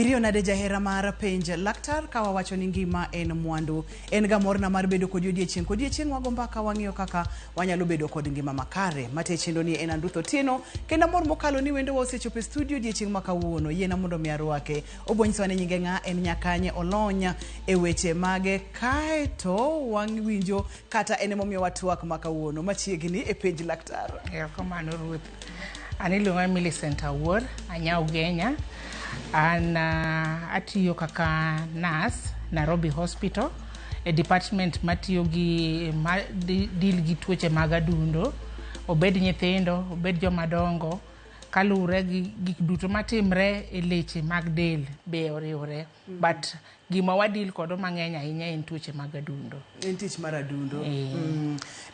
Iriyo nade jahera mar penj laktar ka wawacho ni ngima en mwandu. En ga morna mar bedo kodi odiechieng' kodiechieng' wago mbaka wang'iyo kaka wanyalo bedo kod ngima makare. Mate chenro ni en Anduth Otieno kendo amor mokalo ni wendowa osechopo e studio odiechieng' ma kawuono. Yiena mondo mi arwake. Obo nyisowa ni nyinge ng'a, en nyakanye, olony e weche mage kaeto wawinjo kata en emomiyo twak ma kawuono machiegni e penj laktar. Erokamano ruoth. An iluonga Millicent Awuor, anya Ugenya. An atiyo kaka nurse Nairobi Hospital e department matiyo gi ma deal gi tuoche mag adundo, obed nyithindo, obed joma dongo, kaluwore gi gik duto matimre e leche mag del be oriwre. But gima wa deal kodo mang'eny ahinya en tuoche mag adundo. En tich mar adundo.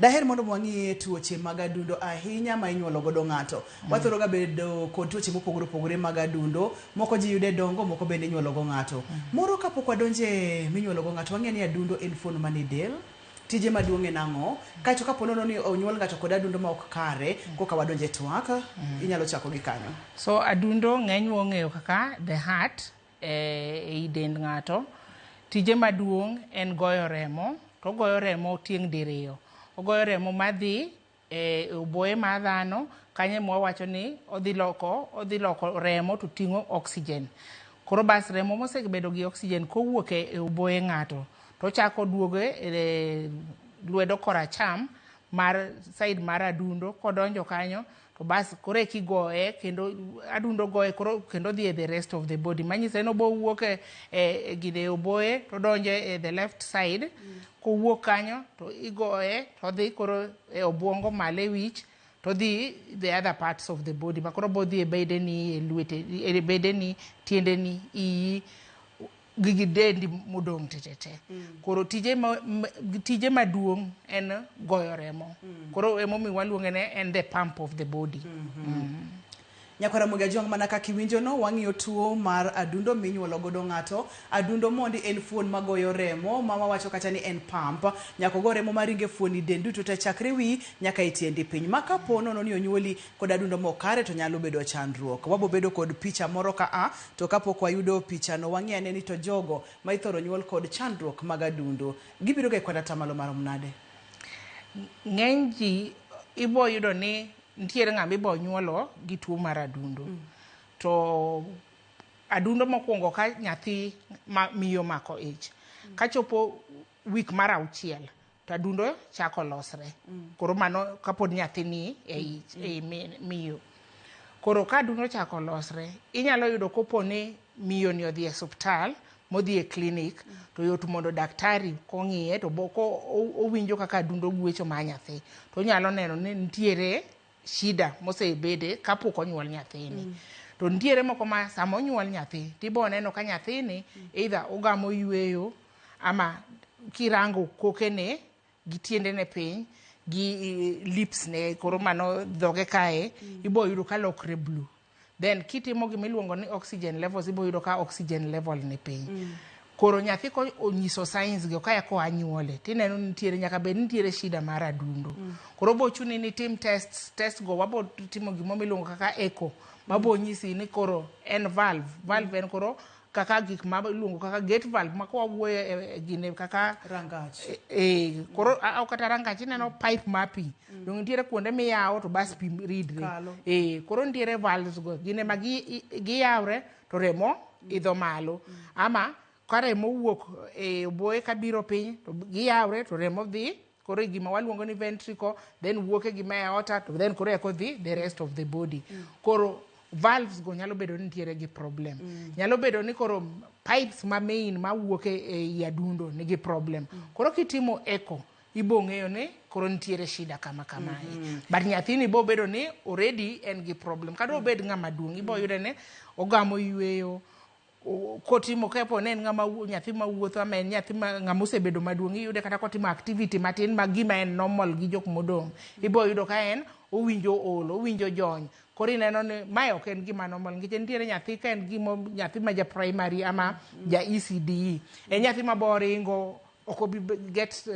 Daher mondo wang'iye tuoche mag adundo ahinya ma inyuolo godo ng'ato. Wathoro ga bedo kod tuoche mopogore opogore mag adundo, moko ji yude dongo, moko bende inyuolo go ng'ato. Moro kapok wadonje minyuolo go ng'ato, wang'e ni adundo en fuon mane del. Tije maduong' en ang'o? Kaeto kapo nono ni onyuol ng'ato kod adundo ma ok kare, koka wadonje twak, inyalo chako gi kanyo. So adundo ng'eny ong'eyo kaka the heart ei dend ng'ato. Tije maduong' en goyo remo, to ogoyo remo tieng' diriyo. Ogoyo remo madhi e oboye mar dhano, kanyo ema wawacho ni odhi loko remo to ting'o oxygen. Koro bas remo mosebedo gi oxygen kowuok e oboye ng'ato to ochako oduogo e lwedo koracham mar side mar adundo. Kodonjo kanyo to bas koro eki goye kendo adundo goye koro kendo dhi e the rest of the body. Manyiso ni obo wuok e gine oboye to odonjo e the left side. Kowuok kanyo to igoye to odhi koro e obuongo malo e wich to dhi the other parts of the body ma koro bodhi e bedeni, e lwete, e bedeni, tiendeni, iyi gi dendi modong' te. Koro tije maduong' en goyo remo. Koro emomiyo waluonge ni en the pump of the body. Nyakwara Ramogi Ajwang', mana kaka iwinjo no, wang'iyo tuo mar adundo minyuolo godo ng'ato. Adundo mondi en fuon magoyo remo ma wawacho kata ni en pump. Nyaka ogo remo maringo e fuoni del duto te chakre wiyi nyaka e tiendi piny. Ma kapo nono ni onyuoli kod adundo mok kare to nyalo bedo chandruok. Wabo bedo kod picha moro ka a to kapok wayudo picha no wang'i ane ni to jogo ma ithoro nyuol kod chandruok mag adundo gibiro ga e kwan atamalo marom nade? Ng'eny ji ibo yudo ni nitiere ng'ama ibo nyuolo gi tuo mar adundo. To adundo mokwongo ka nyathi ma miyo mako ich, kachopo week mar 6 to adundo chako losre. Koro mano kapod nyathi ni e ich, ei miyo. Koro ka adundo ochako losre, inyalo yudo kopo ni miyo ni odhi e osuptal modhi e clinic to yot mondo daktari kong'iye to bo ko owinjo kaka adundo gwecho mar nyathi to onyalo neno ni nitiere shida mosebede kapok onyuol nyathini. To nitiere moko ma sama onyuol nyathi tibo neno ka nyathini either ogamo yweyo ama kirango kokene gi tiendene piny gi lips ne, koro mano dhoge kae, ibo yudo ka lokre blue. Then kitimo gima iluongo ni oxygen levels, ibo yudo ka oxygen level ni piny. Koro nyathi ko onyiso signs go kaya koa nyuole tineno ni nitiere, nyaka bed ni nitiere shida mar adundo. Koro bo chuni ni tim tests. Test go wabo timo gimo miluongo kaka echo mabo nyisi ni koro en valve en koro kaka gik ma iluongo kaka gate valve ma kawawuoyo e gine kaka Rangach. Koro kata rangach, ineno pipe mar pi dong nitiere kuonde miyawo to bas pi ridre. Kalo. Koro nitiere valves go, gin ema giyawre to remo idho malo ama ka remo wuok e oboye kabiro piny to giyawre to remo dhi koro e gima waluongo ni ventricle, then wuok e gima aorta to then koro eko dhi the rest of the body. Koro valves go nyalo bedo ni nitiere gi problem. Nyalo bedo ni koro pipes ma main mawuok e adundo nigi problem. Koro kitimo echo ibo ng'eyo ni koro nitiere shida kama kamae. But nyathini bo bedo ni already en gi problem. Kata obed ng'ama duong', ibo yude ni ogamo yweyo kotimo kapo ne en ng'ama nyathi mawuotho ama en nyathi ma ng'ama osebedo maduong', iyude kata kotimo activity matin ma gima en normal gi jok modong', ibo yudo ka en owinjo ol, owinjo jony. Koro ineno ni mae ok en gima normal nikech nitiere nyathi ka en gimo nyathi ma ja primary ama ja ECDE, en nyathi ma bo ringo ok obi get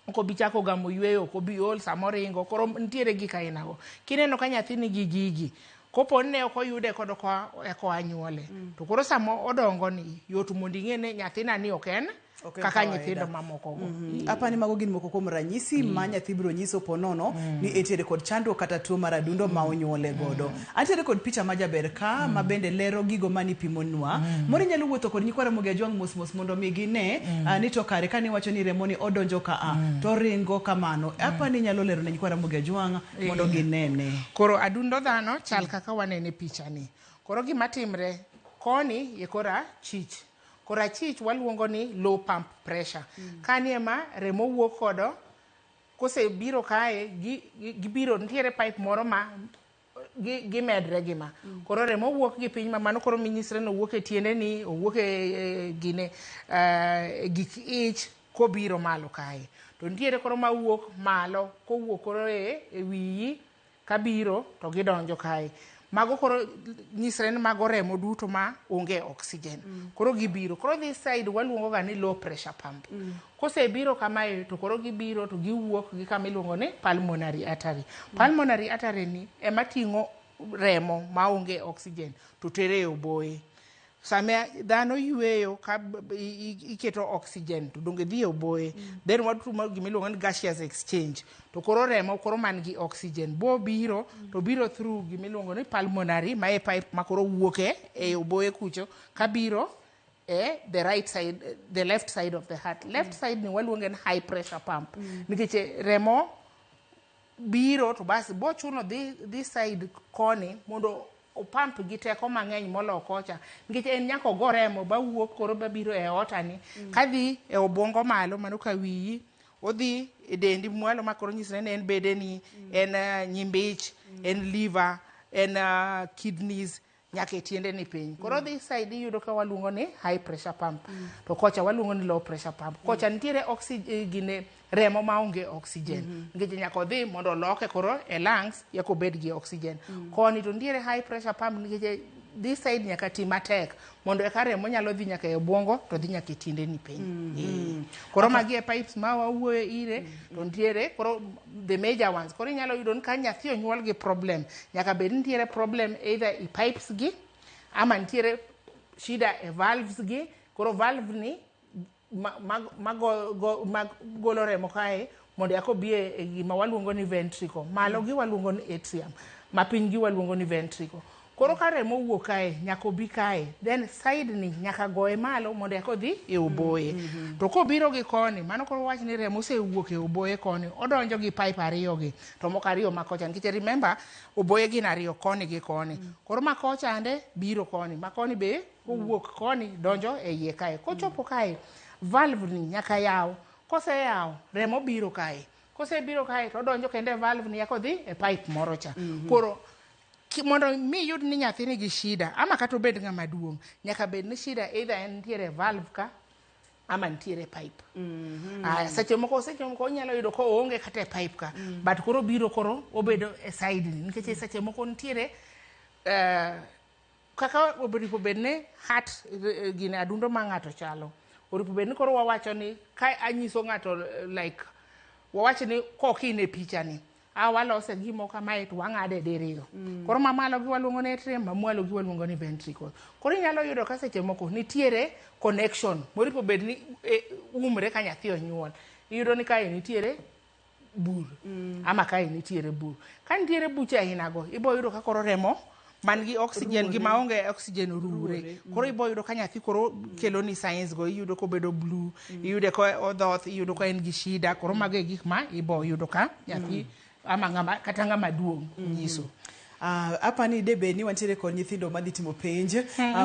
ok obi chako gamo yweyo, ok obi ol sama oringo. Koro nitiere gik aina go kineno ka nyathi nigi gigi. Kopo ni ne ok oyude kodo koa eka oa nyuole, to koro sama odongo ni yot mondo ing'e ni nyathina ni ok en Ok en kaka kawaida. nyithindo mamoko go. Apani mago gin moko kuom ranyisi ma nyathi biro nyiso ponono ni entiere kod chandruok kata tuo mar adundo ma onyuole godo. Antiere kod picha ma jaber ka ma bende lero gigo mane ipimonwa. Moro inyalo wuotho kod nyikwa Ramogi Ajwang' mos mos mondo mi gine ni to kare kane iwacho ni remo ni odonjo ka a to ringo kamano. Apani inyalo lero ne nyikwa Ramogi Ajwang' mondo ginene. Koro adundo dhano chal kaka wanene e picha ni. Koro gima timre koni e kora chich. Korachich waluongo ni low pump pressure. Kani ema remo wuok kodo, kosebiro kae, gibiro, nitiere pipe moro ma gimedre gi ma. Koro remo wuok gi piny ma mano koro minyisre ni owuok e tiendeni, owuok e gine, gik ich kobiro malo kae. To nitiere koro mawuok malo, kowuok koro e wiyi kabiro to gidonjo kae. Mago koro nyisre ni mago remo duto ma onge oxygen. Koro gibiro. Koro this side waluongo ga ni low pressure pump. Kosebiro kamae to koro gibiro to giwuok gi kama iluongo ni pulmonary artery. Pulmonary artery ni ema ting'o remo maonge oxygen to tere e oboye. Sama dhano yweyo ka iketo oxygen to donge dhi e oboye. Then watimo gima iluongo ni gaseous exchange. To koro remo koro man gi oxygen bo biro to biro through gima iluongo ni pulmonary, ma e pipe ma koro wuok e oboye kucho kabiro e the right side, the left side of the heart. Left side ni waluonge ni high pressure pump. Nikech remo biro to bas bochuno dhi this side koni mondo opamp gi teko mang'eny molo kocha, nikech en nyaka ogo remo bawuok koro babiro e aorta ni kadhi e obwongo malo, mano ka wiyi odhi e dendi mwalo, ma koro nyisre ni en bedeni, en nyimbich, en liver, en kidneys, nyaka e tiende ni piny. Koro this side iyudo ka waluongo ni high pressure pump, to kocha waluongo ni low pressure pump. Kocha nitiere oxygen, gine remo maonge oxygen, nikech nyaka odhi mondo oloke koro e lungs eka obed gi oxygen. Koni to nitiere high pressure pump, nikech this side nyaka ti matek mondo eka remo nyalo dhi nyaka e obwongo to dhi nyaka e tiende ni piny. Koro magi e pipes ma wawuoyo ire. To nitiere koro the major ones. Koro inyalo yudo ni ka nyathi onyuol gi problem, nyaka bed ni nitiere problem either e pipes gi ama nitiere shida e valves gi. Koro valve ni ma golo remo kae mondo eka obi e gima waluongo ni ventricle. Malo gi waluongo ni atrium, ma piny gi waluongo ni ventricle. Koro ka remo owuok kae, nyaka obi kae, then side ni nyaka goye malo mondo eka odhi e oboye. To kobiro gi koni, mano koro wach ni remo osewuok e oboye koni, odonjo gi pipe ariyo gi to moko ariyo ma kocha, nikech remember, oboye gin ariyo, koni gi koni. Koro ma kocha ande biro koni, ma koni be kowuok koni donjo e iye kae. Kochopo kae, valve ni nyaka yaw. Koseyaw, remo biro kae. Kosebiro kae to odonjo kendo e valve ni eka odhi e pipe moro cha. Koro mondo mi iyud ni nyathi nigi shida ama kata obed ng'ama duong', nyaka bed ni shida either en nitiere e valve ka ama nitiere e pipe. Aya, seche moko inyalo yudo ka oonge kata e pipe ka, but koro biro koro obedo e side ni, nikech seche moko nitiere kaka oripo bed ni heart, gine adundo ma ng'ato chalo oripo bed ni koro wawacho ni ka anyiso ng'ato, like wawach ni kokine picha ni a walose gimo kamae to wang'ade diriyo. Koro mamalo gi waluongo ni atrium, mamwalo gi waluongo ni ventricle. Koro inyalo yudo ka seche moko nitiere connection moripo bed ni umre ka nyathi onyuol, iyudo ni kae nitiere bur ama kae nitiere bur. Ka nitiere buche ainago, ibo yudo ka koro remo man gi oxygen gi maonge oxygen oruwre. Koro ibo yudo ka nyathi koro kelo ni signs go, iyudo kobedo blue, iyude ka odhoth, iyudo ka en gi shida. Koro mago e gik ma ibo yudo ka nyathi ama ng'ama kata ng'ama duong' nyiso. Apani de bed ni wantiere kod nyithindo madhi timo penj,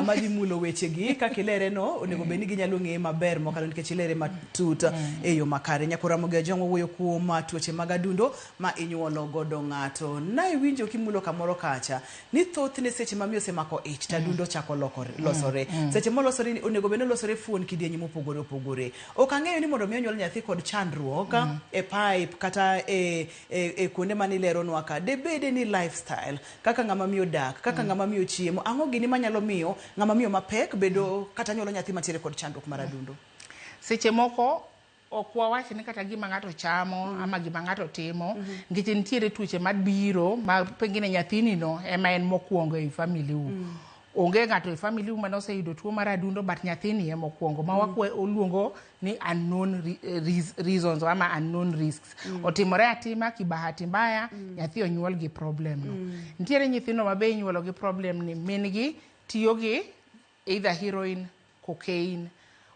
madhi mulo wechegi kaka ilere no, onego bed ni ginyalo ng'eye maber mokalo, nikech ilere matut e yo makare. Nyako Ramogi Ajwang', wawuoyo kuom tuoche mag adundo ma inyuolo godo ng'ato. Na iwinjo kimulo kamoro kacha ni thothne seche ma miyo osemako ich to adundo chako lokore, losore. Seche molosore ni onego bed ni olosore fuon kidienje mopogore opogore. Ok ang'eyo ni mondo mi onyuol nyathi kod chandruok e pipe kata e kuonde mane ileronwa ka, de bede ni lifestyle, kaka ng'ama miyo dak, kaka ng'ama miyo chiemo, ang'o gini manyalo miyo ng'ama miyo mapek bedo kata nyuolo nyathi mantiere kod chandruok mar adundo? Seche moko Ok wawach ni kata gima ng'ato chamo ama gima ng'ato timo, nikech nitiere tuoche mabiro ma pengine nyathini no ema en mokwongo ei family u. Onge ng'ato e family u mane oseyudo tuo mar adundo, but nyathini ema okwongo ma wakwe oluongo ni unknown reasons ama unknown risks. Otimore atima kibahati mbaya, nyathi onyuol gi problem no. Nitiere nyithindo ma be inyuolo gi problem ni min gi tiyo gi either heroin, cocaine,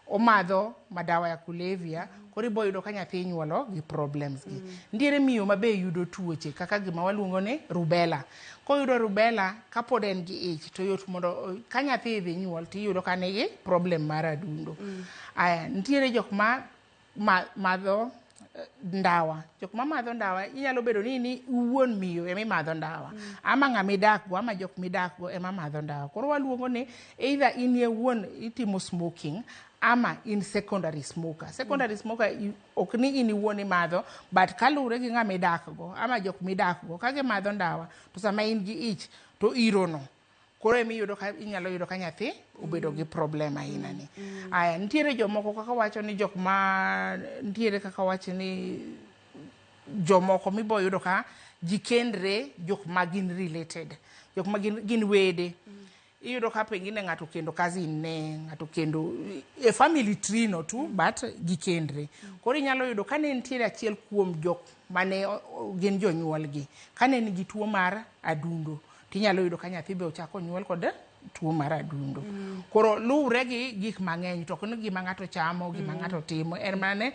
omadho madawa ya kulevya, koro ibo yudo ka nyathi inyuolo gi problems gi. Nitiere miyo ma be yudo tuoche kaka gima waluongo ni rubella. Koyudo rubella kapod en gi ich, to yot mondo ka nyathi idhi nyuol tiyudo ka nigi problem mar adundo. Aya, nitiere jok ma madho ndawa. Jok ma madho ndawa inyalo bedo ni in iwuon miyo ema imadho ndawa, ama ng'ama idak go ama jok midak go ema madho ndawa. Koro waluongo ni either in iwuon itimo smoking ama in secondary smoker. Secondary smoker ok ni in iwuon imadho, but kaluwore gi ng'ama idak go ama jok midak go ka gimadho ndawa, to sama in gi ich to iro no koro ema iyudo ka inyalo yudo ka nyathi obedo gi problem aina ni. Aya, nitiere jomoko kaka wacho ni jok ma nitiere kaka wacho ni jomoko mibo yudo ka ji kendre jok ma gin related, jok ma gin wede. Iyudo ka pengine ng'ato kendo cousin ne, ng'ato kendo e family tree no tu, but gikendre. Koro inyalo yudo ka ne nitiere achiel kuom jok mane gin jonyuolgi ka ne nigi tuo mar adundo, tinyalo yudo ka nyathi be ochako nyuol kod tuo mar adundo. Koro luwre gi gik mang'eny, to ok ni gima ng'ato chamo, gima ng'ato timo, en mana ne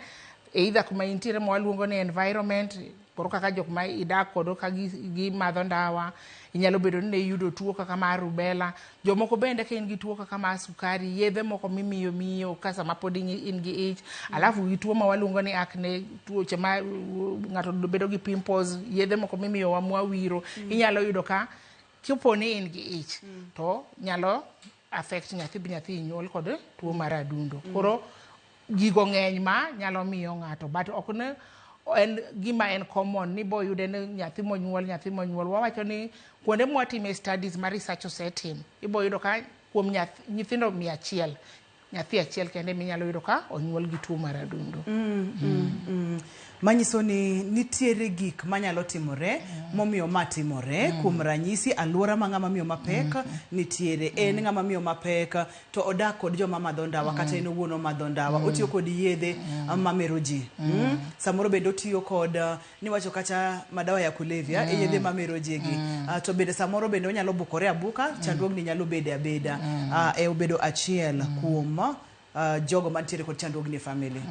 either kuma intiere ma waluongo ni environment. Koro kaka jok ma idak kodo ka gimadho ndawa, inyalo bedo ni ne iyudo tuo kaka mar rubella. Jomoko bende ka in gi tuo kaka mar sukari, yedhe moko mimiyo miyo ka sama pod in gi ich, alafu gi tuo ma waluongo ni acne, tuoche ma ng'ato bedo gi pimples, yedhe moko mimiyowa mwawiro, inyalo yudo ka kopo ni in gi ich to nyalo affect nyathi bi nyathi nyuol kod tuo mar adundo. Koro gigo ng'eny ma nyalo miyo ng'ato, but ok ne en gima en common ni bo yude ni nyathi monyuol, nyathi monyuol. Wawacho ni kuonde mwatime studies ma research osetim, ibo yudo ka kuom nyithindo 100, nyathi achiel kende minyalo yudo ka onyuol gi tuo mar adundo. Manyiso ni nitiere gik manyalo timore momiyo ma timore. Kuom ranyisi, aluora ma ng'ama miyo mapek nitiere, en ng'ama miyo mapek to odak kod joma madho ndawa, kata en owuon omadho ndawa, otiyo kod yedhe mamero ji. Samoro bende otiyo kod niwacho kata madawa ya kulevya, e yedhe mamero ji gi. To bende samoro bende onyalo bukore abuka, chandruogni nyalo bede abeda. E obedo achiel kuom jogo mantiere kod chandruogni e family.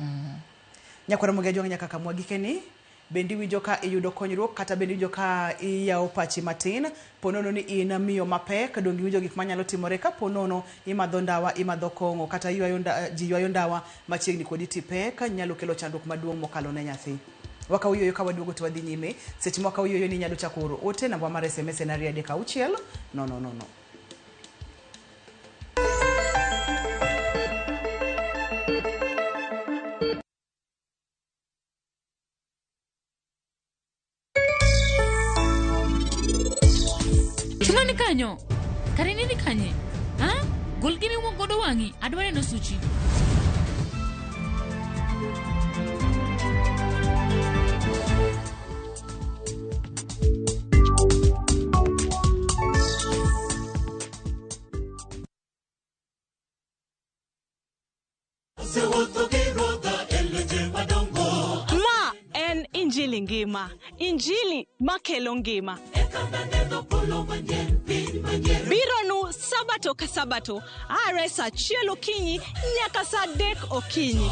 Nyakwara Ramogi Ajwang', nyaka kamwa gikeni bende iwinjo ka iyudo konyruok kata bende iwinjo ka iyawo pachi matin ponono ni in miyo mapek, donge iwinjo gik manyalo timore ka ponono imadho ndawa, imadho kong'o, kata ywayo ji ywayo ndawa machiegni kodi tipek nyalo kelo chandruok maduong' mokalo ne nyathi. Wakawo yueyo, ka waduogo to wadhi nyime. Seche ma wakawo yueyo ni inyalo chako oro ote, namba mar SMS en 236 000. Chuma ni kanyo. Kare nini kanye? Ha? Gol gini wuok godo wang'i. Adwa neno suchi. Ma en Injili ngima, Injili makelo ngima. Bironu sabato ka sabato, are sa 1 okinyi nyaka sa 3 okinyi.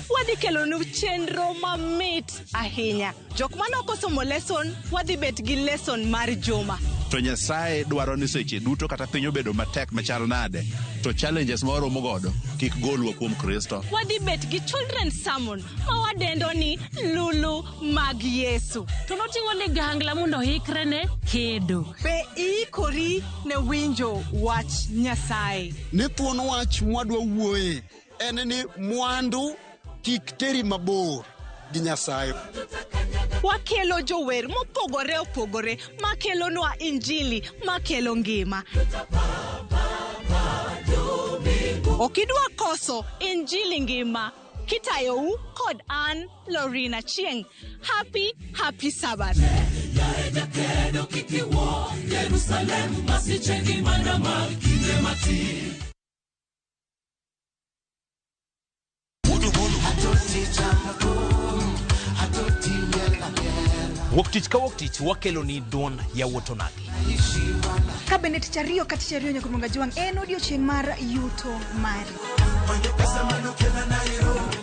Wadhi kelonu chenro mamit ahinya. Jok mane ok osomo lesson, wadhi bet gi lesson mar juma. To Nyasaye dwaro ni seche duto, kata piny obedo matek machal nade, to challenges ma waromo godo kik golwa kuom Kristo. Wadhi bet gi children sermon ma wadendo ni Lulu mag Yesu. To noting'o ligangla mondo oikre ne kedo. Be iikori ne winjo wach Nyasaye? Ni thuon wach mwadwa wuoye en ni mwandu kik teri mabor gi Nyasaye. Wakelo jower mopogore opogore makelonwa injili makelo ngima. Ok idwa koso Injili ngima kitayou kod an Lorina Chieng. Happy, happy Sabbath. Wuok tich ka wuok tich wakelo ni duond yawuot onagi. Ka bende tich ariyo ka tich ariyo nyaka Ruonga Jwang' en odiochieng' mar yuto mari.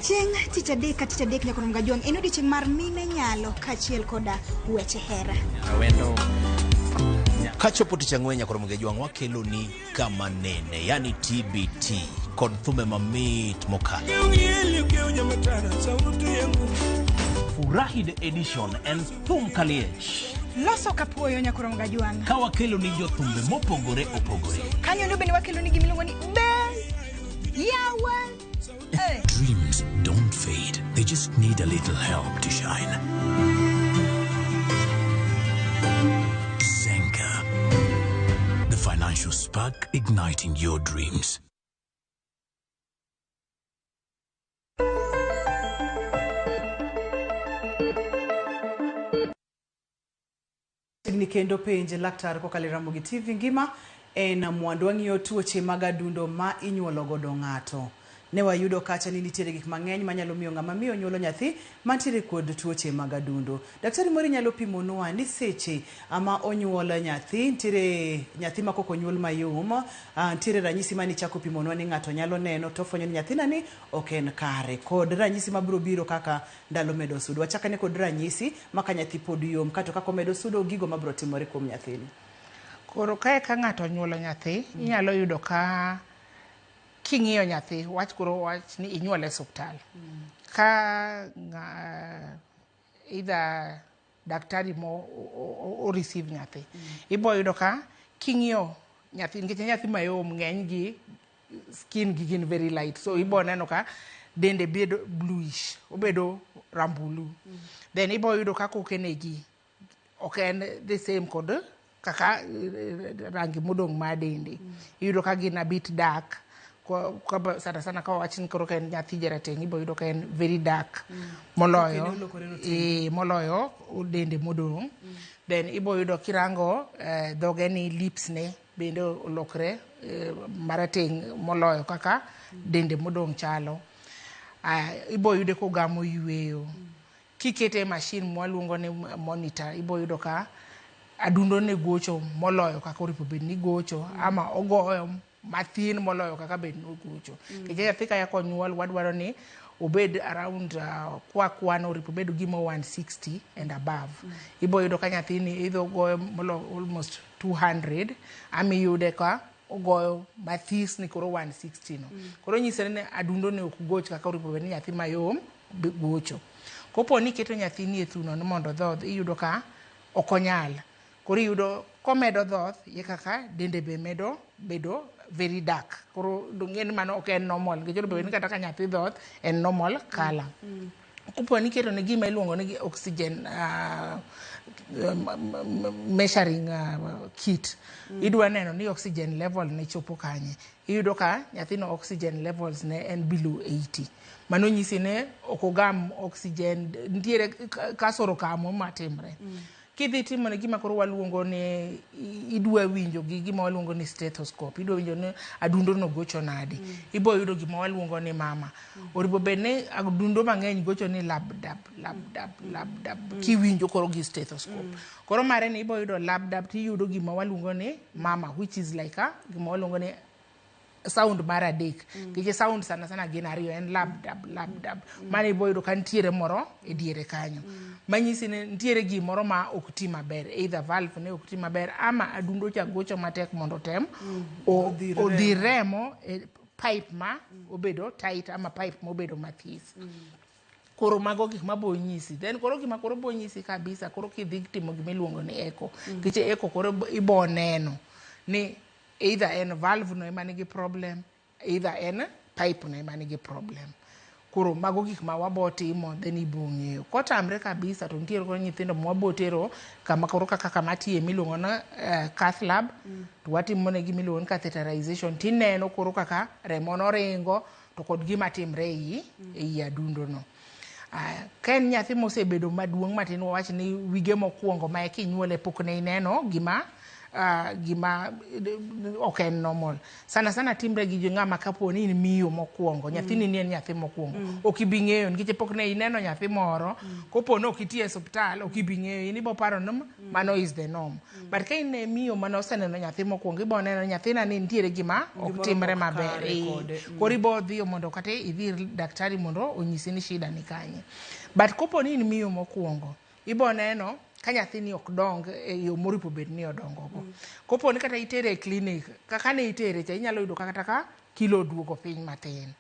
Chieng' tich adek ka tich adek nyaka Ruonga Jwang' en odiochieng' mar mine nyalo kaachiel koda weche hera. Kachopo tich ang'wen nyaka Ruonga Jwang' wakelo ni kama nene, yani TBT kod thumbe mamit mokalo. Furahi the edition en thum kaliech. Loso kapuoyo nyaka Ruonga Jwang'. Ka wakelo ni jothumbe mopogore opogore. Kanyo no bende wakelo ni gimiluongo ni Be Yawa. Eh. Dreams don't fade, they just need a little help to shine. Zenka, the financial spark igniting your dreams. Chiegni kendo penj laktar kokalo e Ramogi TV ngima en mwandu wang'iyo tuoche mag adundo ma inyuolo godo ng'ato. Ne wayudo kacha ni nitiere gik mang'eny manyalo miyo ng'ama miyo nyuolo nyathi mantiere kod tuoche mag adundo. Daktari moro nyalo pimonwa ni seche ama onyuol nyathi, nitiere nyathi ma kok onyuol mayom, nitiere ranyisi mane ichako pimonwa ni ng'ato nyalo neno to ofwenyo ni nyathina ni ok en kare. Kod ranyisi mabiro biro kaka ndalo medo sudo. Wachakane kod ranyisi ma ka nyathi pod yom kato kaka omedo sudo gigo mabiro timore kuom nyathini. Koro kae ka ng'ato onyuolo nyathi, inyalo yudo ka king'iyo nyathi, wach koro wach ni inyuole e osuptal. Ka either daktari mo o receive nyathi, ibo yudo ka king'iyo nyathi, nikech nyathi mayom ng'eny gi skin gi gin very light, so ibo neno ka dende bedo bluish, obedo rambulu. Then ibo yudo ka kokene gi ok en the same kod kaka rangi modong' mar dende. Iyudo ka gin a bit dark. Sana sana ka wawach ni koro ka en nyathi jarateng' ibo yudo ka en very dark moloyo Kokene olokore roteng. Moloyo dende modong'. Then ibo yudo kirango dhoge ni lips ne bende olokre marateng' moloyo kaka dende modong' chalo. Ibo yude kogamo yweyo. Kikete e machine mwaluongo ni monitor, ibo yudo ka adundo ne gocho moloyo kaka oripo bed ni gocho, ama ogoyo mathin moloyo kaka bed ni ogocho. Nikech nyathi ka eka onyuol, wadwaro ni obed around kwa kwano oripo bed gima 160 and above. Ibo yudo ka nyathini idho goyo molo almost 200, ama iyude ka ogoyo mathis ni koro 160 no. Koro nyisore ni adundo ne ok goch kaka oripo bed ni nyathi mayom gocho. Kopo ni iketo nyathini e thuno ni mondo odhodh, iyudo ka ok onyal. Koro iyudo komedo dhoth, ye kaka dende be medo bedo very dark. Koro dong' en mano ok en normal. Nikech onego bed ni kata ka nyathi dhoth, en normal color. Kopo ni iketo ne gima iluongo ni oxygen measuring kit, idwa neno ni oxygen level ne chopo kanye. Iyudo ka nyathino oxygen levels ne en below 80. Mano nyisi ni ok ogam oxygen, nitiere kasoro kamo matimre. Kidhi timo ne gima koro waluongo ni idwa winjo gi gima waluongo ni stethoscope, idwa winjo ni adundo no gocho nade. Ibo yudo gima waluongo ni mama. Oripo bed ni adundo mang'eny gocho ni lab dab, lab dab, lab dab, kiwinjo koro gi stethoscope. Koro mare ni ibo yudo lab dab tiyudo gima waluongo ni mama, which is like a gima waluongo ni sound mar adek. Nikech sound sana sana gin ariyo, en lab dab, lab dab. Mano ibo yudo ka nitiere moro e diere kanyo. Manyisi ni nitiere gimoro ma ok ti maber, either valve ne ok ti maber ama adundo cha gocho matek mondo otem odhir remo e pipe ma obedo tight ama pipe ma obedo mathis. Koro mago gik mabo nyisi. Then koro gima koro bo nyisi kabisa, koro kidhi timo gima iluongo ni echo. Nikech echo koro ibo neno ni either en valve no ema nigi problem, either en pipe no ema nigi problem. Koro mago gik ma wabo timo then ibo ng'eyo. Kotamre kabisa to nitiere koro nyithindo ma wabo tero kama koro kaka kama atiye miluongo ni cath lab to watimo ne gima iluongo ni catheterization tineno koro kaka remo no ringo to kod gima timre ei ei adundo no. Aya, ka en nyathi mosebedo maduong' matin wawach ni wige mokwongo ma eka inyuole pok ne ineno gima gima ok en normal. Sana sana timre gi ng'ama kapo ni in miyo mokwongo, nyathini ni en nyathi mokwongo, ok ibi ng'eyo nikech pok ne ineno nyathi moro, kopo ni ok itiyo e osiptal, ok ibi ng'eyo, in ibo paro ni mano is the norm. But ka in e miyo mane oseneno nyathi mokwongo, ibo neno nyathina ni nitiere gima ok Gimoro timre ok maber. kare kode. Koro ibo dhiyo mondo kata idhi ir daktari mondo onyisi ni shida ni kanye. But kopo ni in miyo mokwongo, ibo neno ka nyathini ok dong e yo moripo bed ni odongo go. Kopo ni kata itere e clinic, kaka ne itere cha inyalo yudo kata ka kilo oduogo piny matin.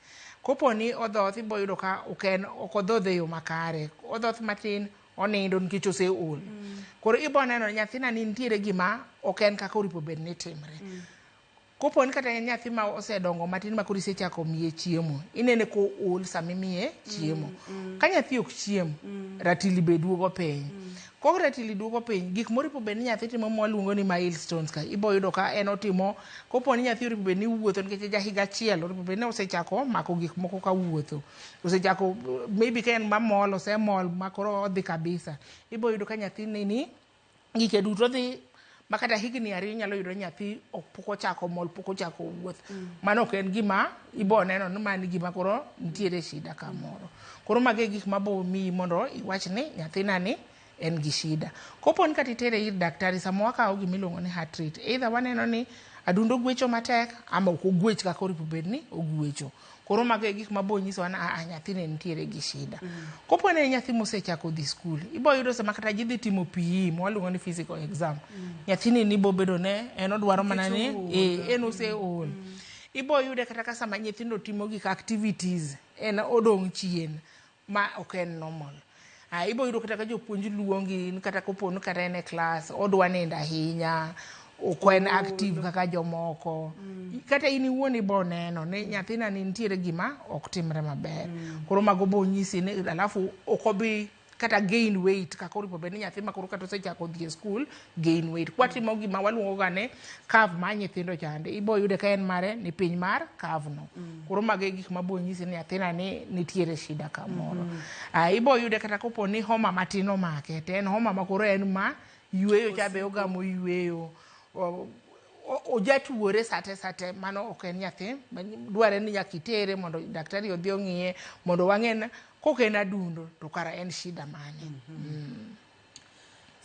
Kopo ni odhoth ibo yudo ka ok en ok odhodh e yo makare. Odhoth matin onindo nikech oseol. Koro ibo neno ni nyathina ni nitiere gima ok en kaka oripo bed ni timre. Kopo ni kata en nyathi ma osedongo matin ma koro isechako miye chiemo, inene kool sama imiye chiemo. Ka nyathi ok chiem, ratili be duogo piny. Kok ratili duogo piny, gik moripo bed ni nyathi timo mwaluongo ni milestones ka, ibo yudo ka en otimo, kopo ni nyathi oripo bed ni wuotho nikech ja higa achiel, oripo bed ni osechako mako gik moko ka wuotho. Osechako, maybe ka en mamol, osemol ma koro odhi kabisa. Ibo yudo ka nyathini ni gike duto dhi ma kata higni 2 inyalo yudo nyathi ok pok ochako mol, pok ochako wuoth. Mano ok en gima ibo neno ni mano gima koro nitiere shida kamoro. Koro mago e gik mabo miyi mondo iwach ni nyathina ni en gi shida. Kopo ni kata itere ir daktari, sama wakawo gima iluongo ni heart rate, either waneno ni adundo gwecho matek ama ok ogwech kaka oripo bed ni ogwecho. Koro mago e gik mabo nyisowa ni aa nyathini nitiere gi shida. Kopo ni en nyathi mosechako dhi skul, ibo yudo sama kata ji dhi timo PE mwaluongo ni physical exam. Nyathini ni bo bedo ne en odwaro mana ni en oseol. Ibo yude kata ka sama nyithindo timo gik activities, en odong' chien ma ok en normal. Ibo yudo kata ka jopuonj luongi, kata kopo ni kata en e klas, odwa nindo ahinya, ok en active kaka jomoko. Kata in iwuon ibo neno ni nyathina ni nitiere gima ok timre maber. Koro mago bo nyisi ni alafu ok obi kata gain weight kaka oripo bed ni nyathi ma koro kata osechako dhi e skul gain weight. Kwatimo gima waluongo ga ni curve mar nyithindo chande, ibo yude ka en mare ni piny mar curve no. Koro mago e gik mabo nyisi ni nyathina ni nitiere shida kamoro. Ibo yude kata kopo ni homa matin omake, to en homa ma koro en ma yueyo cha be ogamo yueyo. Ojatuore sate sate, mano ok en nyathi, dware ni nyaka itere mondo daktari odhi ong'iye mondo wang'e ni kok en adundo to kara en shida mane.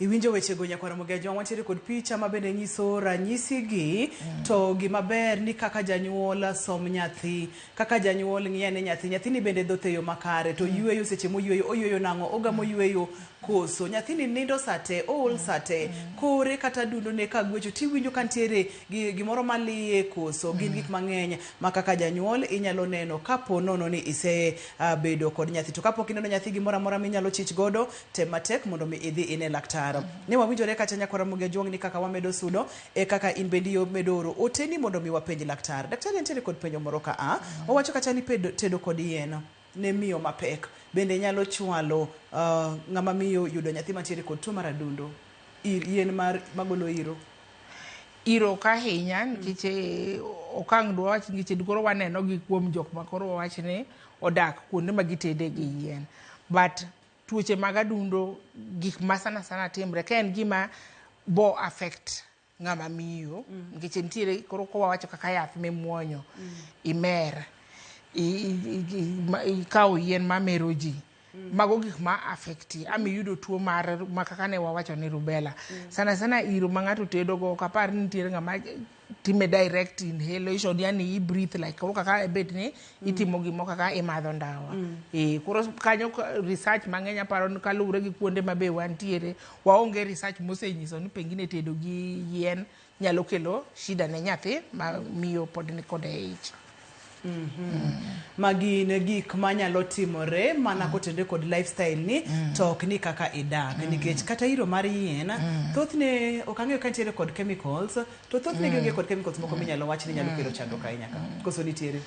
Iwinjo wechego nyakwar Ramogi Ajwang', wantiere kod picha ma bende nyiso ranyisi gi, to gima ber ni kaka janyuol som nyathi, kaka janyuol ng'i ane nyathi, nyathini bende dhoth e yo makare, to yweyo seche moyweyo, oyweyo nang'o, ogamo yweyo koso, nyathini nindo sate, ool sate, kore kata adundone ka gwecho, tiwinjo ka nitiere gimoro maliye koso, gin gik mang'eny ma kaka janyuol inyalo neno kapo nono ni ise bedo kod nyathi. To kapok ineno nyathi gimoro amora minyalo chich godo, tem matek mondo mi idhi ine laktar. Ne wawinjore kacha nyakwar Ramogi Ajwang' ni kaka wamedo sudo e kaka in bende imedo oro oteni mondo mi wapenj laktar. Daktari nitiere kod penjo moro ka a, owacho kacha ni tedo kod yien ne miyo mapek bende nyalo chwalo ng'ama miyo yudo nyathi mantiere kod tuo mar adundo, yien mar magolo iro. Iro ok ahinya nikech okang' dwa wach nikech koro waneno gi kuom jok ma koro wawach ni odak kuonde ma gitede gi yien. But tuoche mag adundo gik ma sana sana timre ka en gima bo affect ng'ama miyo, nikech nitiere koro kowawacho kaka yath mimuonyo, imer, ikawo yien mamero ji, mago gik ma affect ama iyudo tuo mar ma kaka ne wawacho ni rubella. Sana sana iro ma ng'ato tedo go ok apar ni nitiere ng'ama time direct inhalation, yani i breathe like koro kaka bet ni itimo gimo kaka imadho ndawa. Koro kanyo research mang'eny aparo ni kaluwore gi kuonde ma be wantiere, waonge research mosenyiso ni pengine tedo gi yien nyalo kelo shida ne nyathi ma miyo pod ni kode e ich. Magi ne gik manyalo timore mana kotenore kod lifestyle ni, to ok ni kaka idak, nikech kata iro mar yien, thothne ok ang'eyo ka nitiere kod chemicals, to thothne gionge kod chemicals moko minyalo wach ni nyalo kelo chandruok ahinya ka. Koso nitiere?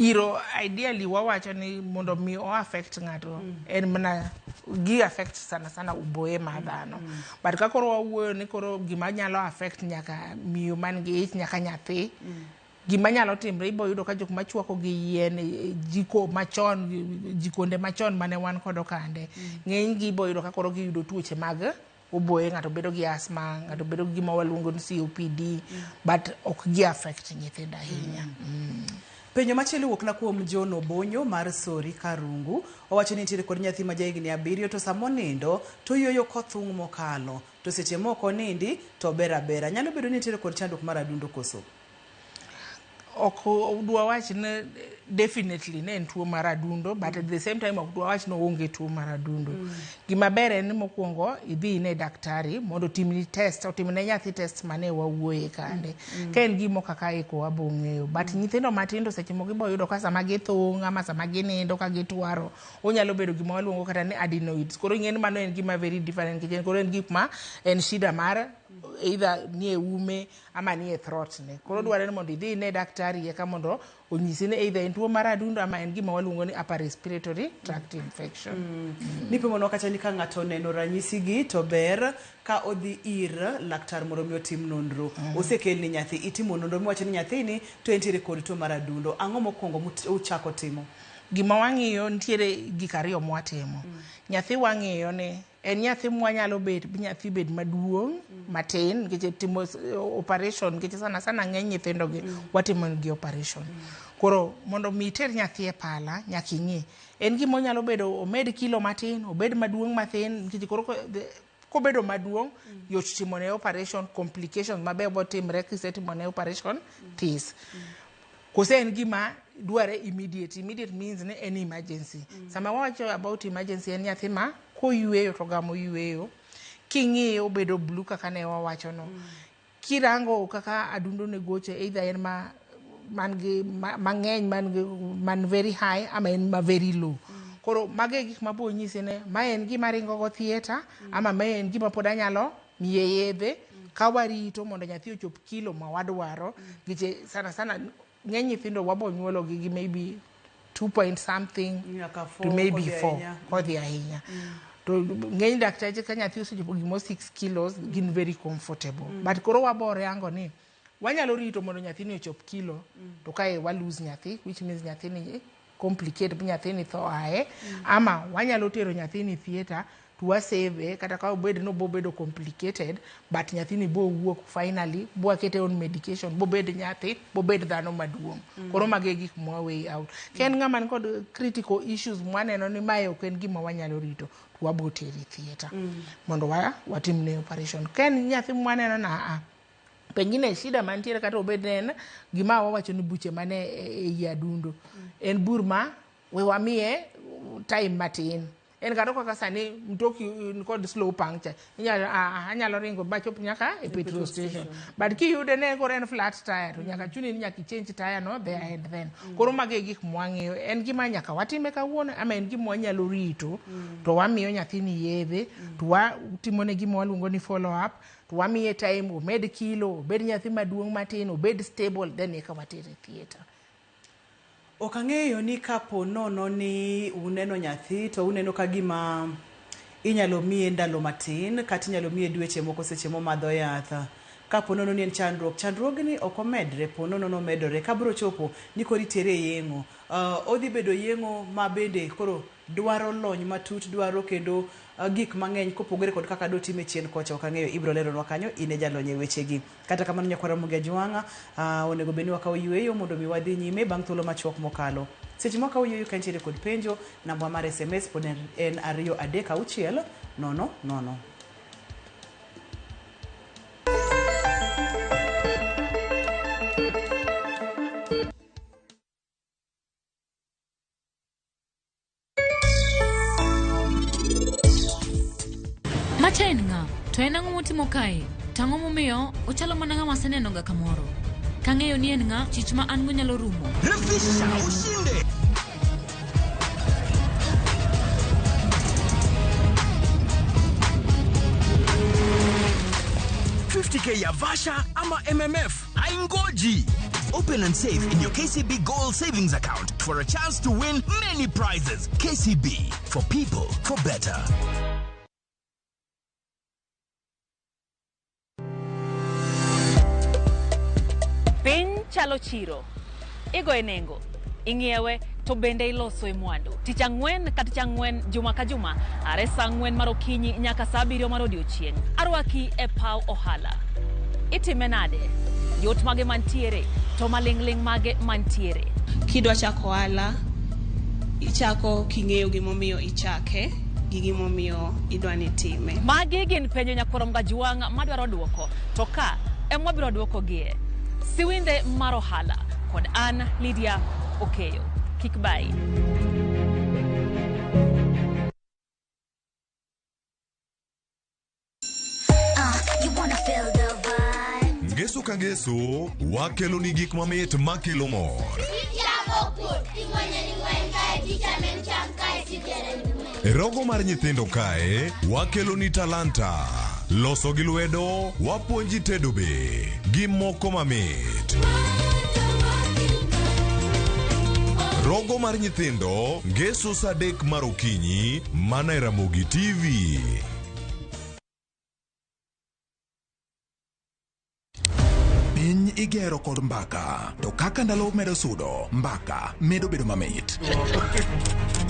Iro ideally wawacho ni mondo mi o affect ng'ato en mana gi affect sana sana oboye mar dhano. But ka koro wawuoyo ni koro gima nyalo affect nyaka miyo man gi ich nyaka nyathi, gima nyalo timre ibo yudo ka jok machwako gi yien jiko machon, jikonde machon mane wan kodo kande, ng'eny gi ibo yudo ka koro giyudo tuoche mag oboye, ng'ato bedo gi asthma, ng'ato bedo gi gima waluongo ni COPD, but ok gi affect nyithindo ahinya. Penjo machielo wuok na kuom John Obonyo mar Sori Karungu. Owacho ni nitiere kod nyathi ma jahigni 7 to sama onindo to oyueyo kothung' mokalo, to seche moko onindi to ober abera. Nyalo bedo ni nitiere kod chandruok mar adundo koso? Ok dwa wach ni definitely ne en tuo mar adundo, but at the same time ok dwa wach ni oonge tuo mar adundo. Gima ber en ni mokwongo idhi ine daktari mondo otimni test, otimne nyathi test mane wawuoye kande. Ka en gimo kaka eko wabo ng'eyo. But nyithindo matindo seche moko ibo yudo ka sama githung' ama sama ginindo ka gitwaro, onyalo bedo gima waluongo kata ni adenoids. Koro ing'e ni mano en gima very different nikech koro en gik ma en shida mar either nie ume ama nie throat ne. Koro dwarore ni mondo idhi ine daktari eka mondo onyisi ni either en tuo mar adundo ama en gima waluongo ni upper respiratory tract infection. Nipimonwa kacha ni ka ng'ato oneno ranyisi gi to ber ka odhi ir laktar mondo mi otim nonro. Osekelni nyathi, itimo nonro miwacho ni nyathini to entiere kod tuo mar adundo. Ang'o mokwongo uchako timo? Gima wang'iyo nitiere gik ariyo mwatimo. Nyathi wang'iyo ni en nyathi mwanyalo bet bi nyathi bed maduong' matin nikech timo operation, nikech sana sana ng'eny nyithindo gi watimo gi operation. Koro mondo mi iter nyathi e pala nyaka ing'i en gima onyalo bedo omed kilo matin, obed maduong' mathin, nikech koro kobedo maduong' yot timo ne operation, complications mabe botimre kisetimo ne operation this. Kose en gima dware immediate. Immediate means ni en emergency. Sama wawacho about emergency en nyathi ma koyweyo to gamo yweyo, king'iye obedo blue kaka ne wawacho no. Kirango kaka adundo ne gocho, either en ma man gi mang'eny man gi man very high ama en ma very low. Koro mago e gik mabo nyisi ni ma en gima ringo go theatre ama ma en gima pod anyalo miye yedhe ka warito mondo nyathi ochop kilo ma wadwaro. Nikech sana sana ng'eny nyithindo wabo nyuolo gi maybe 2 point something nyaka to maybe 4 4 kodhi ahinya. To ng'eny dakteche ka nyathi osechopo gimo 6 kilos gin very comfortable. But koro wabo rango ni wanyalo rito mondo nyathini ochop kilo to kae wa lose nyathi, which means nyathini complicate, nyathini tho ae, ama wanyalo tero nyathini theatre to wasave kata ka obed no bobedo complicated, but nyathini bo wuok finally, bo wakete on medication, bobed nyathi, bobed dhano maduong'. Koro mago e gik mwa weigh out. Ka en ng'ama nikod critical issues mwaneno ni mae ok en gima wanyalo rito, to wabo tere theatre mondo watimne operation. Ka en nyathi mwaneno na a pengine shida mantiere kata obed ne en gima wawacho ni buche mane ei adundo en bur ma we wamiye time matin, en kata kaka sani mtoki nikod slow puncture, inyalo anyalo ringo machop nyaka e petrol station, but kiyude ne koro en flat tire to nyaka chuni ni nyaka i-change tire no there and then. Koro mago e gik mwang'iyo, en gima nyaka watime kawuono ama en gima wanyalo rito to wamiyo nyathini yedhe to watimone gima waluongo ni follow up, to wamiye time omed kilo, obed nyathi maduong' matin, obed stable, then eka watere theatre. Ok ang'eyo ni kapo nono ni uneno nyathi to uneno ka gima inyalo miye ndalo matin kata inyalo miye dweche moko seche momadho yath. Kapo nono ni en chandruok, chandruogni ok omedre, po nono nomedore, ka biro chopo ni koro itere e yeng'o. Odhi bedo yeng'o ma bende koro dwaro lony matut, dwaro kendo gik mang'eny kopogore kod kaka dotime chien kocha. Ok ang'eyo, ibiro leronwa kanyo, in e jalony e wechegi. Kata kamano nyakwara Ramogi Ajwang'a, onego bed ni wakawo yueyo mondo mi wadhi nyime bang' thuolo machuok mokalo. Seche mwakawo yueyo ka nitiere kod penjo, namba mar SMS pod en 2 3 6 0 0. Macha en ng'a? To en ang'o motimo kae? To ang'o momiyo ochalo mana ng'ama asenenoga kamoro? Kang'eyo ni en ng'a, chich ma an go nyalo rumo. Refisha ushinde. $50K ya Vasha ama MMF haingoji. Open and save in your KCB Gold Savings Account for a chance to win many prizes. KCB, for people, for better. Piny chalo chiro. Igoye nengo, ing'iewe to bende iloso e mwandu. Tich ang'wen ka tich ang'wen juma ka juma are saa ang'wen mar okinyi nyaka saa abiriyo mar odiochieng'. Arwaki e paw ohala. Itime nade? Yot mage mantiere to maling'ling' mage mantiere. Kidwa chako ohala, ichako king'eyo gimomiyo ichake gi gimomiyo idwa ni itime. Magi gin penjo nyakwar Gajuang' madwaro duoko to ka ema wabiro duokogie. Siwinde mar ohala kod an Lydia Okeyo. Kik bayi. You wanna feel the vibe. Ngeso ka ngeso, wakelo ni gik mamit makelo mor. E rogo mar nyithindo kae, wakelo ni talanta. Loso gi lwedo, wapuonji tedo be, gi moko mamit. Rogo mar nyithindo, ngeso saa adek mar okinyi, mana e Ramogi TV. Piny igero kod mbaka, to kaka ndalo medo sudo, mbaka medo bedo mamit.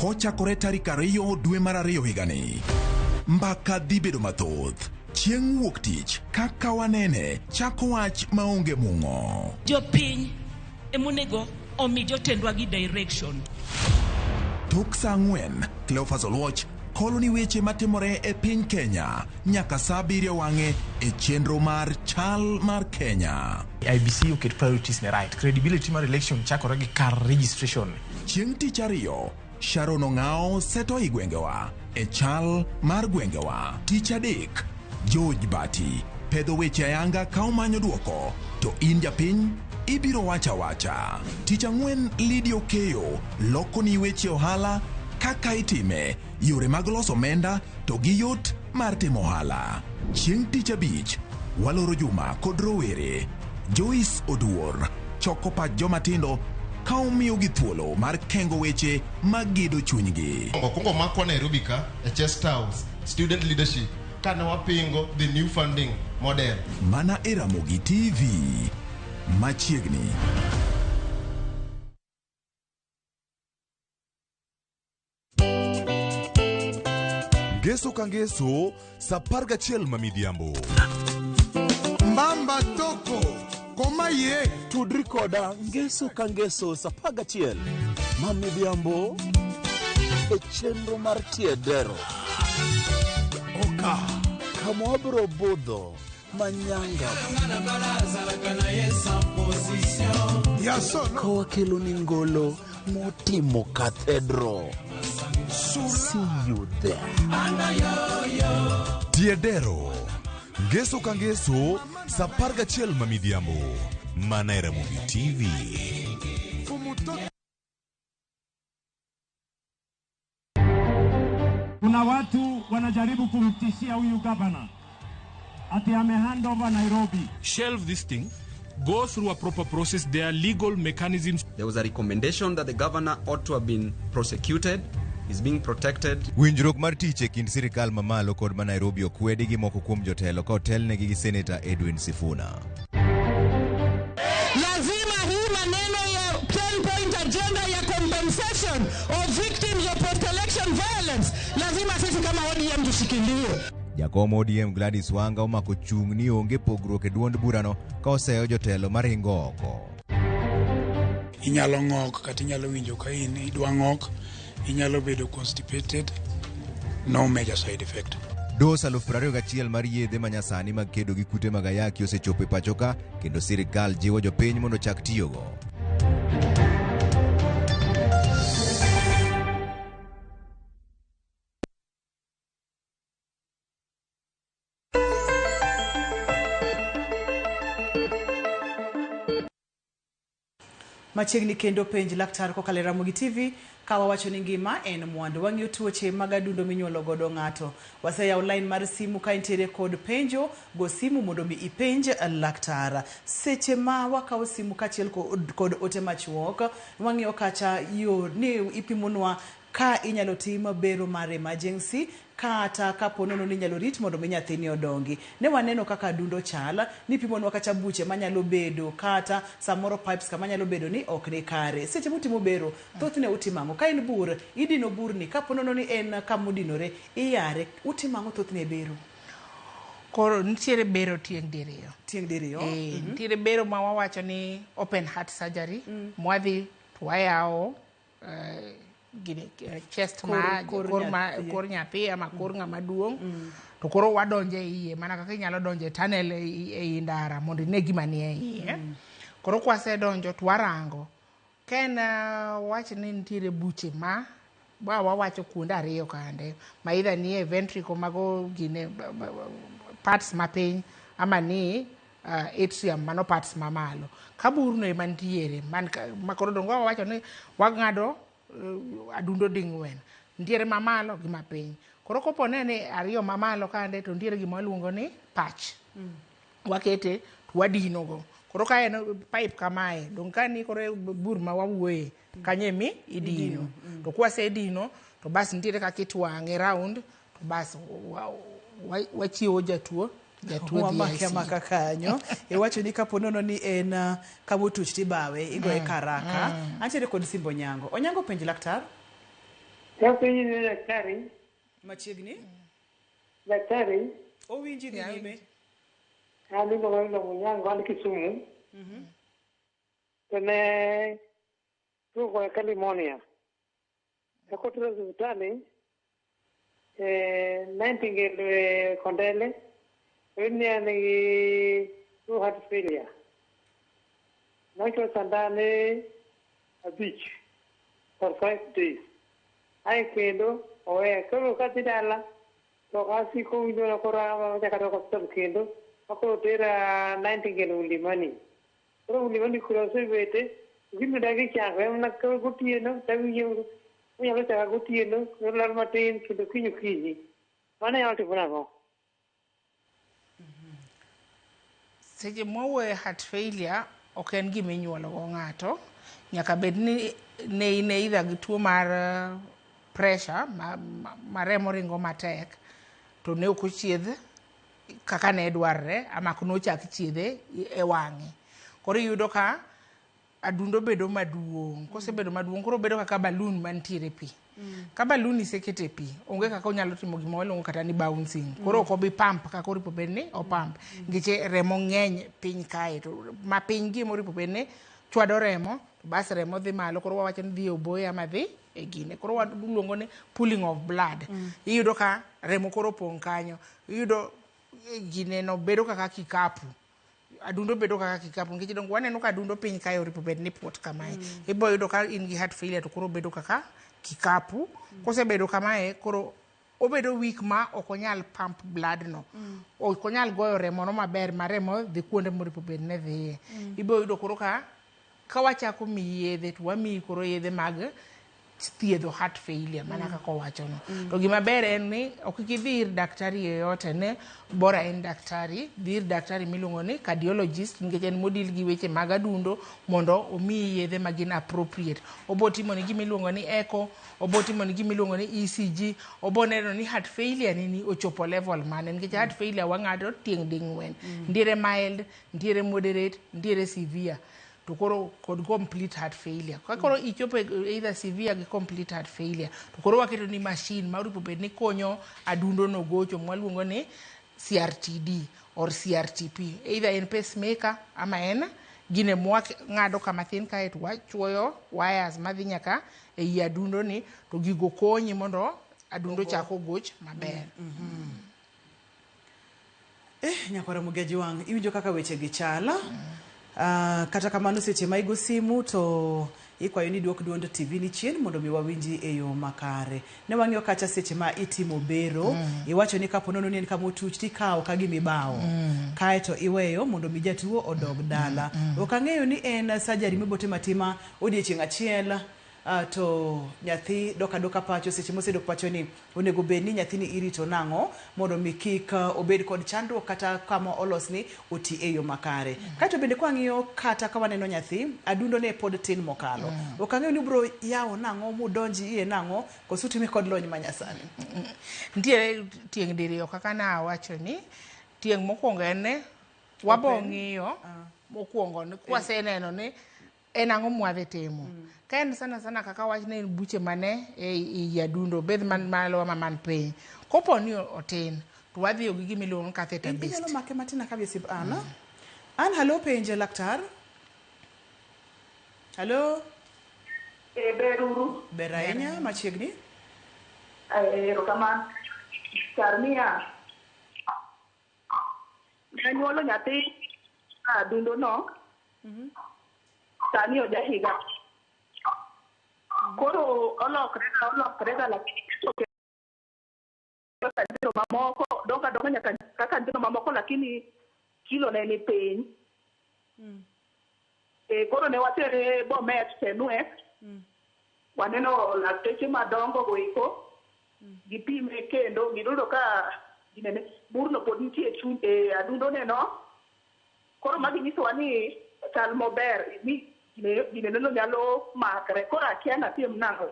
Kochakore tarik 2 dwe mar 2 higani, mbaka dhi bedo mathoth. Chieng' wuok tich, kaka wanene, chako wach maonge mung'o. Jopiny emonego omi jotendwa gi direction. Tok saa 4, Cleophas Oluoch kolo ni weche matimore e piny Kenya nyaka saa 7 wang'e e chenro mar Chal mar Kenya. IBC oket priorities ne right. Credibility mar election chakore gi kar registration. Chieng' tich ariyo, Sharon Ong'ao seto i gwengewa e chal mar gwengewa. Tich adek, George Bati pedho weche ayanga ka omanyo duoko, to in japiny ibiro wacha wacha. Tich ang'wen, Lydia Okeyo loko ni weche ohala kaka itime, yore mag loso omenda to gi yot mar timo ohala. Chieng' tich abich, waloro juma kod rowere. Joyce Oduor choko pach joma tindo ka omiyogi thuolo mar kengo weche magedo chunygi. Okwongo makwa Nairobi ka e Chest House student leadership kane wapingo the new funding model. Mana e Ramogi TV machiegni. Ngeso ka ngeso, saa 11 ma midhiambo. Mbamba toko koma ye tudri koda ngeso ka ngeso saa 11 ma midhiambo e chenro mar tiedero oka kama wabiro budho manyanga ka wakelo ni ngolo motimo cathedral. See you there. Tiedero. Ngeso ka ngeso, saa 11 ma midhiambo. Mana e Ramogi TV. Kuna watu wanajaribu kumtishia huyu gavana ati ame hand over Nairobi. Shelve this thing, go through a proper process. There are legal mechanisms. There was a recommendation that the governor ought to have been prosecuted. He's being protected. Winjruok mar tich e kind sirikal mamalo kod ma Nairobi okwedi gi moko kuom jotelo ka otelnegi gi Seneta Edwin Sifuna. Lazima hii maneno ya 10 point agenda ya compensation of victims of post election violence, lazima sisi kama ODM tushikilie. Jakom ODM Gladys Wanga omako chung' ni onge pogruok e duond burano ka oseyo jotelo maringo oko. Inyalo ng'ok kata inyalo winjo ka in idwa ng'ok, inyalo bedo constipated, no major side effect. Dos 21,000 mar yedhe manyasani mag kedo gi kute mag ayaki osechopo e pacho ka kendo sirikal jiwo jopiny mondo ochak tiyogo. Machiegni kendo penj laktar kokalo e Ramogi TV ka wawacho ni ngima en mwandu. Wang'iyo tuoche mag adundo minyuolo godo ng'ato. Waseyawo line mar simu ka intiere kod penjo, go simu mondo mi ipenj laktar. Seche ma wakawo simu kaachiel kod ote machuok, wang'iyo kacha yo ni ipimonwa ka inyalo tim bero mar emergency kata kapo nono ni inyalo rit mondo mi nyathini odongi. Ne waneno kaka adundo chal, nipimonwa kacha buche manyalo bedo kata samoro pipes kama nyalo bedo ni ok ni kare. Seche mutimo bero, thothne utimo ang'o? Ka en bur, idino burni, kapo nono ni en kamodinore, iyare, utimo ang'o thothne e bero? Koro nitiere bero tieng' diriyo. Tieng' diriyo? Eh, nitiere bero ma wawacho ni open heart surgery, mwadhi to wayawo gini, chest ma Kor nyathi. Kor nyathi ama kor ng'ama duong', to koro wadonjo e iye mana kaka inyalo donjo e tunnel ei ndara mondo ine gima nie iye. Koro kwasedonjo to warango ka en wach ni nitiere buche ma ba wawacho kuonde ariyo kande ma either nie ventricle, mago gine parts mapiny, ama ni atrium, mano parts mamalo. Ka burno ema nitiere man ma koro dongo wawacho ni wang'ado adundo ding'wen, nitiere mamalo gi mapiny. Koro kopo ne ni ariyo mamalo kande, to nitiere gima waluongo ni patch, wakete to wadinogo. Koro ka en pipe kamae dong' ka ni koro bur ma wawuoye kanyo emi idino. To kwasedino to bas nitiere kaka itwang'e round, to bas wachiewo jatuo, jatuo dhi Wamake ICU. Amaka kanyo. Iwacho ni kapo nono ni en kamotuch tibawe, igoye karaka. Antiere kod simbo Onyango. Onyango, penj laktar. Japenji ni daktari, Machiegni. Daktari, Owinji, dhi nyime. An iluongo ni Onyango, an Kisumu. To ne tuo koya ka pneumonia. Eka otera e osiptal, Nightingale Kondele, oyud ni an gi tuo heart failure. Nochwo sandane 5 for 5 days. Ae kendo oweya. Koro kadhi dala, to asiko winjo koro achako adok osiptal kendo, makoro tera Nightingale Ulimani. Koro Ulimani kuro asebete, gino dagi chango, en mana ka gotieno tawinjo onyalo chaka gotieno, kendo lal matin kendo kiny okinyi. Mano nyalo timo nang'o? Seche mwawuoyo e heart failure, ok en gima inyuolo go ng'ato. Nyaka bed ni ne in either gi tuo mar pressure ma remo ringo matek to ne ok ochiedh kaka ne dwarre ama ok nochak chiedhe e wang'e. Koro iyudo ka adundo bedo maduong'. Kosebedo maduong', koro obedo kaka balloon mantiere pi. Ka balloon isekete pi, onge kaka onyalo timo gima waluongo kata ni bouncing. Koro ok obi pump kaka oripo bed ni opump. Nikech remo ng'eny piny kae to mapiny gi emoripo bed ni chwado remo, to bas remo dhi malo. Koro wawacho ni dhi e oboye ama dhi e gine. Koro waluongo ni pooling of blood. Iyudo ka remo koro opong' kanyo. Iyudo gineno bedo kaka kikapu. Adundo bedo kaka kikapu nikech dongo waneno ka adundo piny kae oripo bed ni puot kamae. Ibo yudo ka in gi heart failure to koro bedo kaka kikapu. Kosebedo kamae, koro obedo weak ma ok onyal pump blood no. Ok onyal goyo remo no maber ma remo dhi kuonde moripo bed ni dhiye. Ibo yudo koro ka wachako miyi yedhe to wamiyi koro yedhe mag thiedho heart failure mana kaka owachono. To gima ber en ni ok idhi ir daktari yoyote ne bora en daktari, dhi ir daktari miluongo ni cardiologist nikech en modil gi weche mag adundo mondo omiyi yedhe ma gin appropriate. Obo timoni gima iluongo ni echo, obo timoni gima iluongo ni ECG, obo neno ni heart failure ni ni ochopo level mane nikech heart failure wang'ado tieng' ding'wen. Nitiere mild, nitiere moderate, nitiere severe. To koro kod complete heart failure. Ka koro ichopo e either severe gi complete heart failure, to koro waketo ni machine ma oripo bed ni konyo adundo no gocho mwaluongo ni CRTD or CRTP. Either en pacemaker ama en gine mwang'ado kama thin kae to wachuoyo wires madhi nyaka ei adundo ni to gigo konyi mondo adundo chak ogoch maber. Nyakwara Mugeji wang' iwinjo kaka weche gi chal. Kata kamano seche ma igo simu to Ikwayo ni duok duond TV ni chien mondo mi wawinji e yo makare. Ne wang'iyo kacha seche ma itimo bero, iwacho ni kapo nono ni en kama otuch tikawo ka gima ibawo. Kaeto iweyo mondo mi jatuo odog dala. Ok ang'eyo ni en surgery mibotimo atima odiechieng' achiel to nyathi dok adoka pacho seche mosedok pacho ni onego bed ni nyathini irito nang'o mondo mi kik obed kod chandruok kata kama olosni oti e yo makare. Kaeto bende kwang'iyo kata ka waneno nyathi, adundo ne pod tin mokalo. Ok ang'eyo ni ubro yawo nang'o mudonj iye nang'o koso utime kod lony manyasani. Nitiere tieng' diriyo kaka nawacho ni tieng' mokwongo en ni wabo ng'iyo mokwongo ni kwaseneno ni en ang'o mwadhi timo. Ka en sana sana kaka wach ni en buche mane e i adundo obed man malo ama man piny. Kopo ni otin to wadhiyo gi gima iluongo ni catheter based. Inyalo make matin akawie simb Ann. Ann halo penje laktar. Halo. E, ber uru. Ber ahinya machiegni. Erokamano. Kar niya, nanyuolo nyathi adundo no, sani oja higa. Koro olokre ga olokre ga lakini toke kaka nyithindo mamoko, dongo adonga nyaka kaka nyithindo mamoko lakini kilo ne ni piny. E, koro ne watere Bomet Tenwek, waneno lakteche madongo go eko, gipime kendo giyudo ka ginene burno pod nitie e chuny e adundo ne no. Koro magi nyisowa ni chal maber ni ginene no nyalo makre. Koro akia natim nang'o.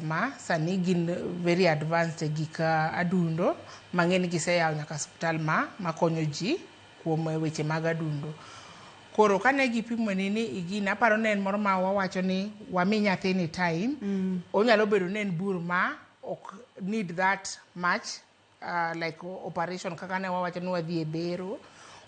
Ma sani gin very advanced e gik adundo mang'eny giseyawo nyaka osiptal ma makonyo ji kuom weche mag adundo. Koro kane gipimoni ni igini aparo ni en moro ma wawacho ni wami nyathini time. Onyalo bedo ni en bur ma ok need that much like operation kaka ne wawacho ni wadhi e bero.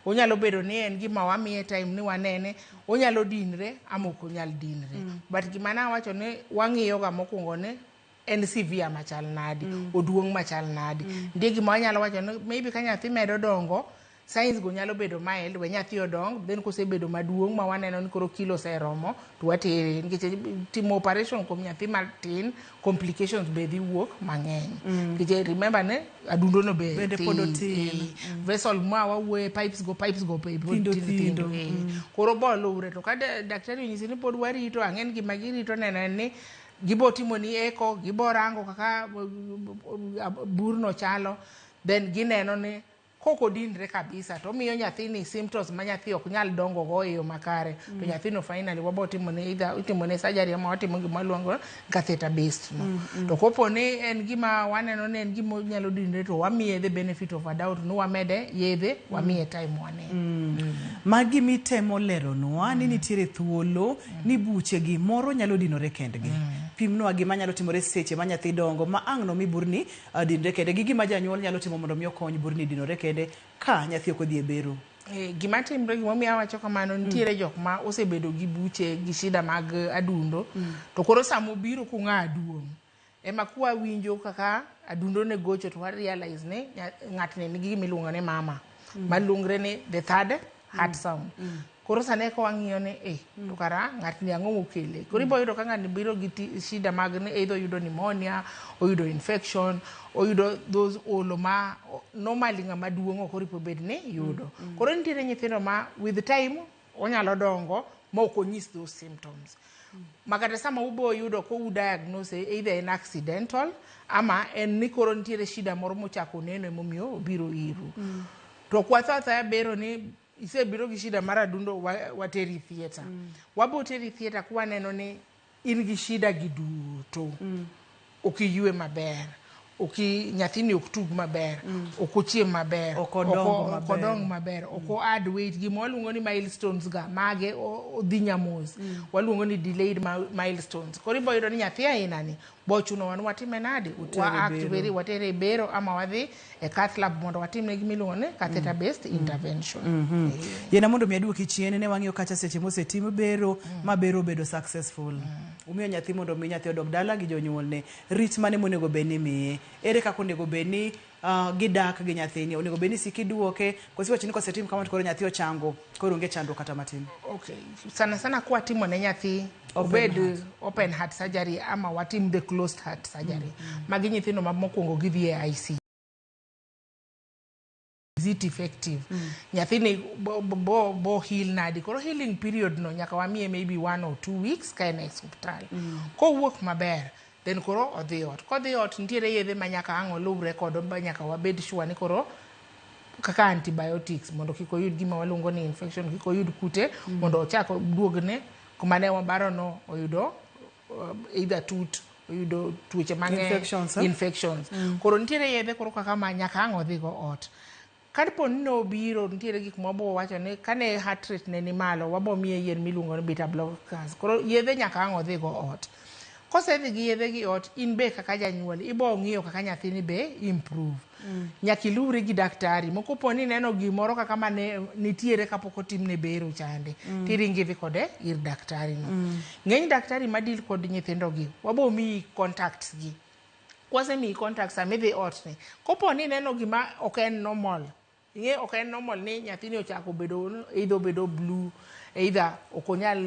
Onyalo bedo ni en gima wamiye time ni wanene. Onyalo dinre ama ok onyal dinre. But gima nawacho ni wang'iyo ga mokwongo ni en severe machal nadi, oduong' machal nadi. Nitie gima wanyalo wacho ni maybe ka nyathi medo dongo, signs go nyalo bedo mild, we nyathi odong, then kosebedo maduong' ma waneno ni koro kilo oseromo, to watere. Nikech timo operation kuom nyathi matin, complications be dhi wuok mang'eny. Nikech remember ni adundo no be Bende pod thin, otin. Vessel ma wawuoye pipes go be pod Thindo tindo thindo. thindo. Koro bo luwre to ka daktari onyisi ni pod warito, ang'e ni gima girito neno en ni gibo timo ni echo, gibo rango kaka burno chalo, then gineno ni kok odinre kabisa to omiyo nyathini symptoms ma nyathi ok nyal dongo go e yo makare. To nyathino finally wabo timo ne either itimo ne surgery ama watimo gima waluongo catheter based no. To kopo ni en gima waneno ni en gima nyalo dinre to wamiye the benefit of a doubt ni wamede yedhe, wamiye time wane. Magi mitemo leronwa ni nitiere thuolo ni buche gi moro nyalo dinore kendgi. Pimnwa gima nyalo timore seche ma nyathi dongo ma ang' nomi burni dinre kende gi gima janyuol nyalo timo mondo mi okony burni dinore kende ka nyathi ok odhi e bero. Gima timre gimomiyo awacho kamano nitiere jok ma osebedo gi buche gi shida mag adundo to koro sama obiro kung'a duong' ema kwa winjo kaka adundo ne gocho to wa realize ni ng'atni nigi gima iluongo ni mama maluongre ni the third heart sound. Koro sani eka wang'iyo ni to kara ng'atni ang'o mokele. Koro ibo yudo ka ng'atni biro gi shida mag ni either oyudo pneumonia, oyudo infection, oyudo those olo ma normally ng'ama duong' ok oripo bed ni yudo. Koro nitiere nyithindo ma with time onyalo dongo ma ok onyis those symptoms. Ma kata sama ubo yudo ko u diagnose either en accidental ama en ni koro nitiere shida moro mochako neno emomiyo obiro iru. To ok watho athoya bero ni isebiro gi shida mar adundo wateri theatre. Wabo teri theatre kwaneno ni in gi shida gi duto. Ok iywe maber. Ok nyathini ok tug maber. Ok ochiem maber. Ok odong Ok odong maber. Ok o add weight. Gima waluongo ni milestones ga mage odhi nyamos. Waluongo ni delayed milestones. Koro ibo yudo ni nyathi aina ni bo chunowa ni watime nade? Utere Wa act bero. very watere e bero ama wadhi e cath lab mondo watimne gima iluongo ni catheter based intervention. Yiena mondo mi aduoki chien ne wang'iyo kacha seche mosetim bero ma bero obedo successful. Umiyo nyathi mondo mi nyathi odog dala gi jonyuolne. Rit mane monego bed ni imiye? Ere kaka onego bed ni gidak gi nyathini? Onego bed ni sik iduoke, koso iwacho ni kosetim kama to koro nyathi ochango, koro onge chandruok kata matin? Okay. Sana sana kwa timo ne nyathi Open obed heart. open heart surgery ama watim the closed heart surgery. Magi nyithindo ma mokwongo gidhi e ICU. Is it effective? Nyathini bo heal nadi? Koro healing period no nyaka wamiye maybe 1 or 2 weeks ka en e osiptal. Kowuok maber, then koro odhi ot. Kodhi ot, nitiere yedhe ma nyaka ang' oluwre kodo ba nyaka wabed sure ni koro kaka antibiotics mondo kik oyud gima waluongo ni infection, kik oyud kute, mondo ochak oduogne kuma ne wabarono oyudo either tut oyudo tuoche mang'eny. Infections, eh? Infections. Koro nitiere yedhe koro kaka ma nyaka ang' odhigo ot. Kapo ni nobiro, nitiere gik mwabo wacho ni kane heart rate ne ni malo, wabo miye yien miluongo ni beta blockers. Koro yedhe nyaka ang' odhigo ot. Kosedhi gi yedhe gi ot, in be kaka janyuol ibo ng'iyo kaka nyathini be improve. Nyaka iluwri gi daktari. Moko po ni ineno gimoro kaka mane nitiere kapok otimne bero chande, tiringo idhi kode ir daktari no. Ng'eny daktari ma deal kod nyithindo gi, wabo miyi contacts gi. Kwasemiyi contacts sama idhi ot ni, kopo ni ineno gima ok en normal, ing'e ok en normal ni nyathini ochako bedo either obedo blue, either ok onyal